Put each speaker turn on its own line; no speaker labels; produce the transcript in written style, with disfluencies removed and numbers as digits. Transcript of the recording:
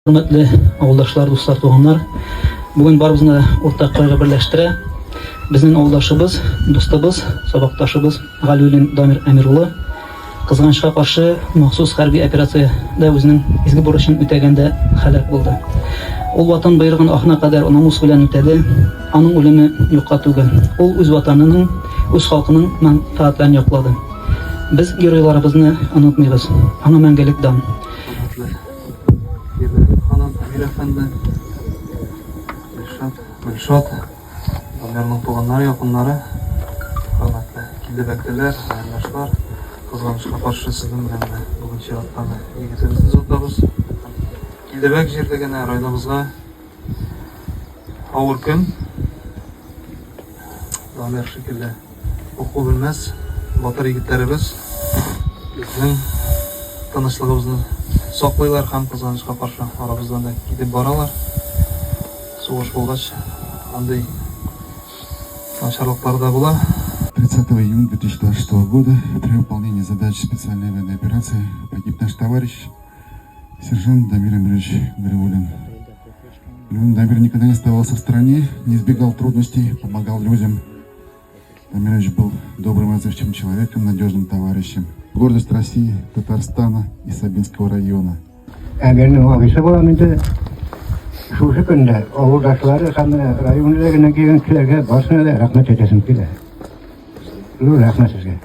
Хөрмәтле авылдашлар, дуслар, туганнар, бүген барыбызны да уртак кайгы берләштерә. Безнең авылдашыбыз, дустыбыз, сабакташыбыз Галиуллин Дамир Әмир улы кызганычка каршы махсус хәрби операциядә үзенең изге бурычын үтәгәндә һәлак булды. Ул ватан боерыгын ахына кадәр намус белән үтәде. Аның үлеме юкка түгел. Ул үз ватанының, үз халкының мәнфәгатьләрен яклады. Без геройларыбызны онытмыйбыз. Аңа мәңгелек дан.
Фирдәвес ханым, Әмир әфәнде, Илшат, Гөлшат, Дамирның туганнары, якыннары, хөрмәтле килдебәклеләр, райондашлар, кызганычка каршы сезнең белән менә бүген чираттагы егетебезне озатабыз. Килдебәк җирлегенә, районыбызга авыр көн. Дамир шикелле уку белмәс батыр егетләребез безнең тынычлыгыбызны саклыйлар һәм кызганычка каршы арабыздан да китеп баралар. Сугыш булгач, андый начарлыклар да була.
30 июня 2026 года при выполнении задач специальной военной операции погиб наш товарищ, сержант Дамир Амирович Галиуллин. Дамир никогда не оставался в стороне, не избегал трудностей, помогал людям. Дамирович был добрым, отзывчивым человеком, надежным товарищем. Гордость России, Татарстана и Сабинского района.
Әмирнең абыйсы булам инде. Шушы көндә авылдашлары һәм район үзәгеннән килгән кешеләргә барысына да рәхмәт әйтәсем килә. Зур рәхмәт сезгә.